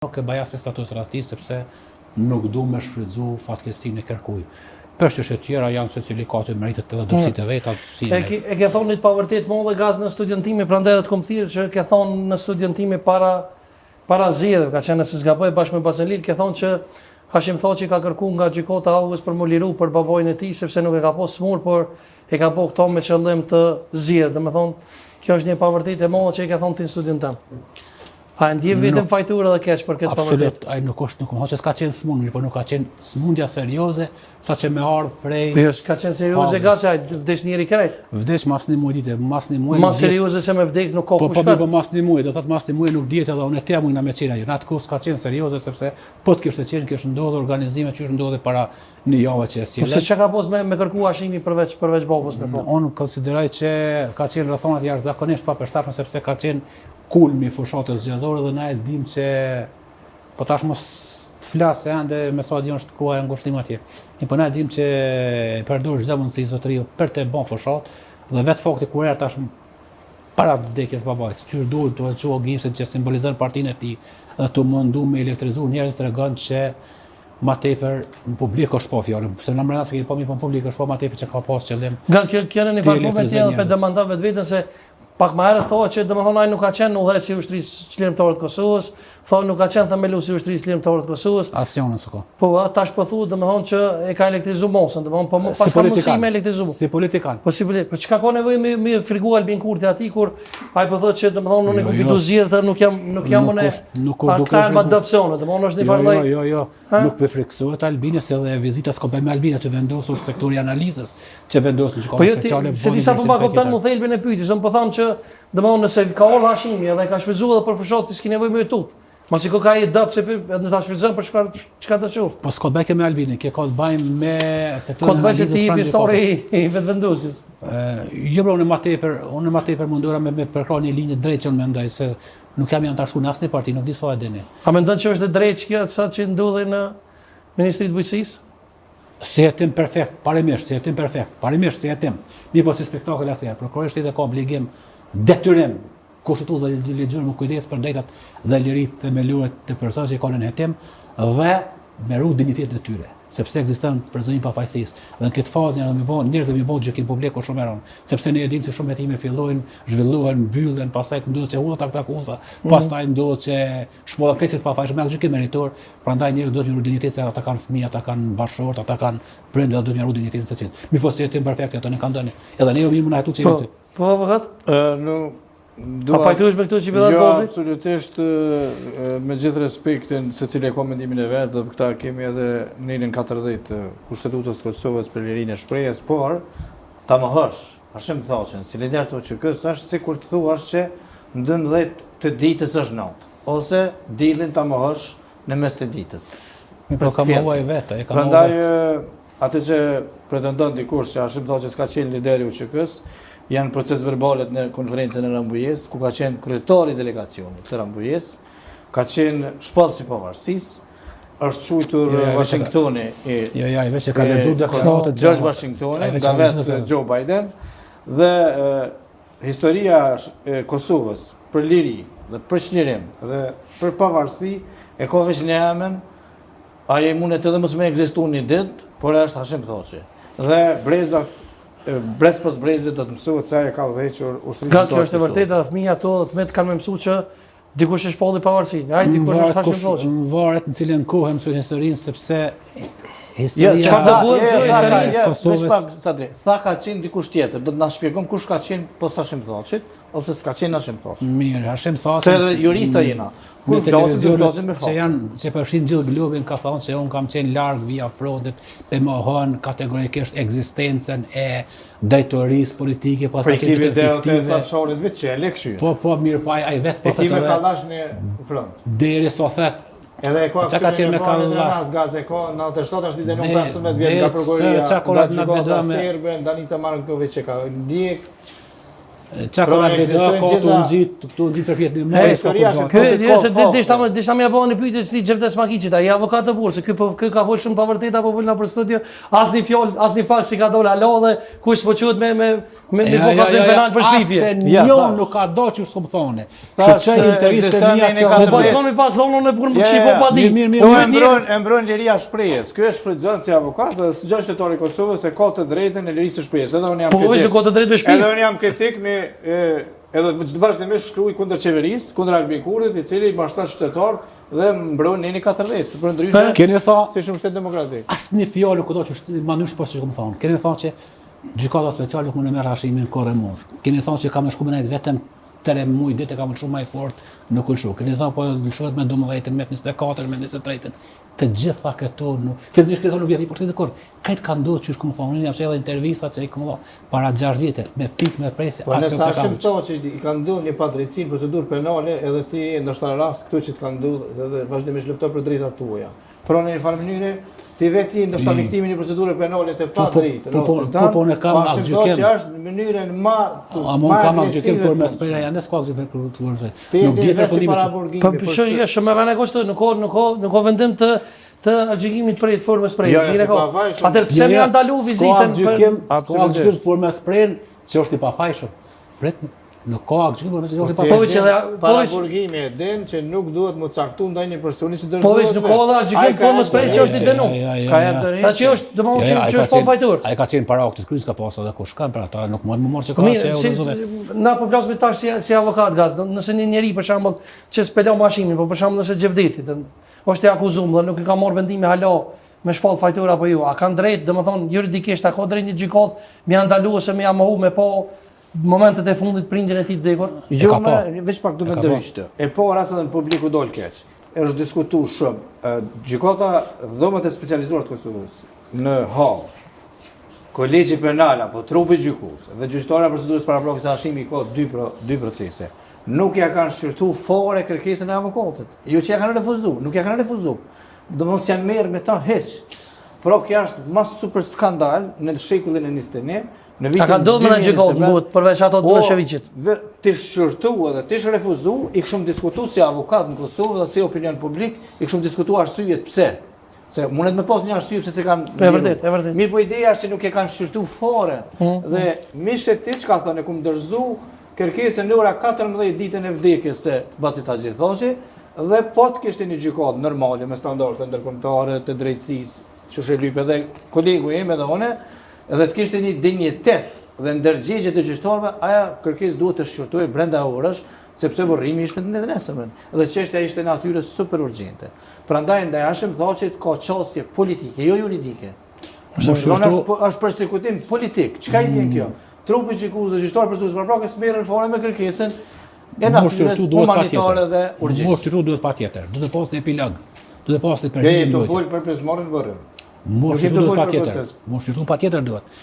Nuk e baj asnjë status rreth tij sepse nuk du me shfrytëzu fatkeqësinë e kërkuj. Për çështje tjera janë secili ka të meritat edhe dobësitë e veta si E ke e ke thonë një të pavërtetë të madhe Gaz në studion time, prandaj edhe të kom thirrë që ke thonë në studion time para para zgjedhjeve, ka qenë nëse s'gaboj bashkë me Bazelil, ke thonë që Hashim Thaçi ka kërku nga gjykata e Hagës për m'u liru për babain e tij sepse nuk e ka pas smur, por e ka bo këto me qëllim të zgjedhjeve. Domethënë, kjo është një pavërtetë e madhe që e ke thonë ti në studion tëm. A e ndjen veten fajtor edhe keq për këtë pavërtetë? Absolut, ai nuk është, nuk më thotë që s'ka qenë smun, mirë, po nuk ka qenë smundja serioze, sa që me ardhë prej... Po jo, s'ka qenë serioze Gaz, ai vdiq njeri krejt. Vdiq mas një muaj dite, mas një muaj... Ma serioze se me vdek nuk ka po, po, po, po, mas një muaj, do thotë mas një muaj nuk dihet edhe unë e ti mujna me qenë ajo. Në atë kohë s'ka qenë serioze, sepse po të kishte qenë, kishte ndodhur organizime që ndodhi para një javë që e sjellë. Po se çka ka pas me me kërku Hashimi përveç përveç babës me po. Unë konsideroj që ka qenë rrethanat jashtëzakonisht papërshtatshme sepse ka qenë kulmi i fushatës zgjedhore dhe na e dimë që po tash mos të flas ende me sa di është koha e ngushtim atje. Ne po na e dimë që përdor çdo mundësi zotëriu për të bën fushatë dhe vetë fakti kur erdh tash para vdekjes babait, qysh duhet të çu gishtin që simbolizon partinë e tij dhe të mundu me elektrizu njerëz tregon që ma tepër në publik është po fjalën, se në mrena se kemi po mirë, po në publik është po ma tepër që ka pas qëllim. Gaz kjo kjo në një farë forme ti edhe po demanton vetveten se pak më herët thotë që domethënë ai nuk ka qenë udhëheqës i ushtrisë çlirimtare të Kosovës, thonë nuk ka qenë themelues i ushtrisë çlirimtare të Kosovës. Asnjënën s'ka. Po tash po thuhet domethënë që e ka elektrizu masën, domethënë po pas ka mundësi me elektrizu. Si politikan. Po si politikan. Po çka ka nevojë me me frigu Albin Kurti aty kur ai po thotë që domethënë unë kam fitu zgjedhjet nuk jam nuk jam unë nuk u duke frikësuar. Ka opsione, domethënë është një farë lloj. Jo, jo, jo. Nuk po frikësohet Albini se edhe vizita s'ka bëj me Albin aty vendosur është sektori i analizës që vendos në gjykatën po jo, speciale. Po se disa po ma kupton mu thelbin e pyetjes, unë po tham që domethënë nëse ka ardhur Hashimi edhe ka shfrytzuar edhe për fushatë, s'ki nevojë me tut. Masi ko ka i dap se edhe në ta shfrytëzon për çfarë çka të qoftë. Po s'ka të bëjë me Albinin, kjo ka të bëjë me sektorin e analizës. Ka të bëjë se ti pjesëtar i, i vetëvendosjes. Jo bro, unë më tepër, unë më tepër mundohem me me përkrah një linjë drejtë që unë mendoj se Nuk jam i anëtarësuar në asnjë parti, nuk di sa e dini. A mendon që është e drejtë kjo sa që ndodhi në Ministritë të Bujqësisë? Si hetim perfekt, parimisht, si hetim perfekt, parimisht si hetim. Mirëpo si spektakël asnjëherë. Prokurori i shtetit ka obligim, detyrim kushtetues dhe ligjor me kujdes për drejtat dhe liritë themelore të personave që i ka në hetim dhe me ru dinjitetin e tyre, sepse ekziston prezumimi i pafajësisë. Dhe në këtë fazë janë me bë njerëzve me bë gjykim publik është shumë e rëndë, sepse ne e dimë se shumë hetime fillojnë, zhvillohen, mbyllen, pastaj ndodh që hudhet aktakuza, mm -hmm. pastaj ndodh që shpallen krejt të pafajshëm, me gjykim meritor, prandaj njerëzit duhet me ru dinjitet se ata kanë fëmijë, ata kanë bashkëshort, ata kanë prindër dhe duhet me ru dinjitetin secilit. Mirëpo si hetim perfekt ato ne kanë dhënë. Edhe ne jo mirë më na hetu që po, Po, avokat? Ë, nuk Dua, A pajtohesh me këto që po Jo, absolutisht, me gjithë respektin, secili e ka mendimin e vet, dhe për këta kemi edhe nenin 40 të Kushtetutës të Kosovës për lirinë e shprehjes, por ta mohosh Hashim Thaçin, si lider të UÇK-së, është sikur të thuash që në 12 të ditës është natë, ose diellin ta mohosh në mes të ditës. Po ka mohu ai vetë, e ka mohu vetë. Atë që pretendon dikush që Hashim Thaçi s'ka qenë lideri i UÇK-së, janë procesverbalet në konferencën e Rambujesë, ku ka qenë kryetari i delegacionit të Rambujesë, ka qenë shpallës i pavarësisë, është quajtur jo, jo, Washingtoni i Jo, jo, ai veç e ka lexuar deklaratën e George Washingtoni nga vetë Joe Biden dhe historia e Kosovës për liri dhe për çlirim dhe për pavarësi e ka veç një emër Ai mundet edhe mos me ekzistu një ditë, por është Hashim Thaçi. Dhe brezat, brez pas brezit do të mësohet se ai e ka udhëhequr ushtrinë. Gaz kjo është e vërtetë, edhe fëmijët tanë dhe të kanë me mësu që dikush e shpalli pavarësinë. Ai dikush është Hashim Thaçi. Varet në cilën kohë mësojnë historinë sepse historia jo, çfarë do bëhet mësojnë historinë e Kosovës. Pak Sadri, tha ka qenë dikush tjetër, do të na shpjegon kush ka qenë pos Hashim Thaçit ose s'ka qenë Hashim Thaçi. Mirë, Hashim Thaçi. Se edhe jurista jena. Në televizionet që janë që përfshin gjithë globin ka thonë se unë kam qenë larg vija frontit e mohon kategorikisht ekzistencën e drejtorisë politike po ka qenë vetëm fiktive. Sa shorës vetë që e këshyr. Po po mirë po ai ai vetë po thotë edhe. Kallash në front. Deri sa thet Edhe e ka çka ka qenë me kallash. Gaz e ka 97 është i dënuar 15 vjet nga prokuroria. Nga gjykata serbe, Danica Markovic e ka ndjek. Qa ka atë video, ka të nxit, të nxit përpjetë një muaj, s'ka ku gjë. Ky jo se deshta më deshta më ja një pyetje që ti Xhevdet Smakiqit, ai avokat të burrë, se ky po ky ka fol shumë pavërtet apo fol nëpër studio, asnjë fjalë, asnjë fakt s'i ka dalë hala dhe kush po quhet me me me me po kallzim penal për shpifje. Asnjë jo nuk ka do që s'kum thonë. Kështu që intervistë e mia që po pas më pas thonë unë kur më çi po pa di. Mirë, mirë, mirë. E mbron, e mbron liria e shprehjes. Ky e shfrytëzon si avokat dhe si çdo qytetar i Kosovës e ka të drejtën e lirisë së shprehjes. Edhe unë jam po, kritik. Po ka të drejtë me shpif. Edhe unë jam kritik me edhe vazhdimisht shkruaj kundër qeverisë, kundër Albin Kurtit, i cili mashtron qytetarët dhe mbron neni 40, përndryshe. Keni thënë si shumë shtet demokratik. Asnjë fjalë nuk do që është më ndryshe po siç kam thonë. Keni thënë që gjykata speciale nuk mund të merr Hashimin kurrë më. Keni thënë që ka me shku me nejt vetëm 3 muaj ditë ka me lëshu më i fort, nuk u lëshu. Keni thënë po lëshohet me 12, me 24, me 23. Të gjitha këto nuk. Fillimisht keni thënë nuk jep pushtetin kurrë. Këtë ka ndodhur qysh kom thonë, unë jam edhe intervista që i kom dhënë para 6 vjetë me pikë me presje, po asnjë s'ka. Po nëse Thaçi i ka ndodhur një padrejtësi në procedurë penale, edhe ti ndoshta rast këtu që të ka ndodhur edhe vazhdimisht lufton për drejtat tuaja. Pra në një farë mënyre, ti vetë je ndoshta viktimë e një procedure penale të po, po, padrejtë. Po, po, po, po, unë kam aktgjykim. Që është në mënyrën ma të A mund kam aktgjykim për mes prera, janë s'ka aktgjykim për të vërtetë. Nuk dihet përfundimi që. Po, po, jo, shumë më vjen kështu, nuk ka nuk ka nuk ka vendim të të aktgjykimit prej të formës prerë. Jo, jo, ka. Atëherë pse më janë ndalu vizitën për s'ka aktgjykim formës prerë që është i pafajshëm. Prit, nuk ka aktgjykim formës prerë që është i pafajshëm. Po veç edhe po veç paraburgimi e din që nuk duhet mu caktu ndaj një personi që dorëzohet. Po veç nuk ka edhe aktgjykim formës prerë që është i dënuar. Ka ja dorëheqje. Pra që është, domethënë që që është pa fajtor. Ai ka qenë para aktit kryes ka pasur edhe kush kanë, pra ata nuk mund më marrë që ka që u dorëzohet. Na po flasim tash si si avokat gaz, nëse një njeri për shembull që s'pe lëm Hashimin, po për shembull nëse Xhevdeti, është i akuzuar dhe nuk i ka marrë vendimi hala me shpall fajtor apo jo. A kanë drejt, domethënë juridikisht a ka drejt një gjykatë me ja ndalu ose me ja mohu me pa momentet e fundit prindin e tij të vdekur? Jo, më veç pak du me ndërhy këtë. E para se edhe në publik u dol keq. Është diskutu shumë. Gjykata dhomat e specializuara të Kosovës në Hagë, Kolegji Penal apo trupi gjykues dhe gjyqtarja e procedurës paraprake se Hashimi ka dy pro, dy procese. Nuk ja kanë shqyrtu fare kërkesën e avokatit. Jo që ja kanë refuzu, nuk ja kanë refuzu. Domethënë s'janë merr me ta hiç. Pra kjo është ma super skandal në shekullin e 21, në vitin A ka ndodhur në gjykatë në botë përveç ato të po, Millosheviqit? T'ish shqyrtu edhe t'ish refuzu, i kishum diskutu si avokat në Kosovë dhe si opinion publik, i kishum diskutu arsyet pse. Se mundet me pas një arsye pse s'e kanë Po e vërtet, e vërtet. Mirë po ideja është që nuk e kanë shqyrtu fare. Mm. Dhe Mishetiq ka thënë e kum dorëzu kërkesën në ora 14 ditën e vdekjes së bacit Hajri Thaçi dhe po të kishte një gjykatë normale me standarde ndërkombëtare të drejtësisë, që është e lyp edhe kolegu im edhe unë, edhe të kishte një dinjitet dhe ndërgjegje të gjyqtarëve, aja kërkesë duhet të shqyrtohej brenda orësh, sepse vorrimi ishte në të nesërmen dhe çështja ishte natyrës super urgjente. Prandaj ndaj Hashim Thaçit ka qasje politike, jo juridike. Është është është persekutim politik. Çka i vjen kjo? Mm. Trupi gjykues dhe gjyqtarët e procedurës paraprake s'merren fare me kërkesën e natyrës humanitare dhe urgjente. M'u shqyrtu duhet patjetër. Duhet pas një epilog. Duhet pas një përgjigje. Ne të fol për pjesëmarrjen në vorrim. M'u shqyrtu duhet patjetër. M'u shqyrtu patjetër duhet.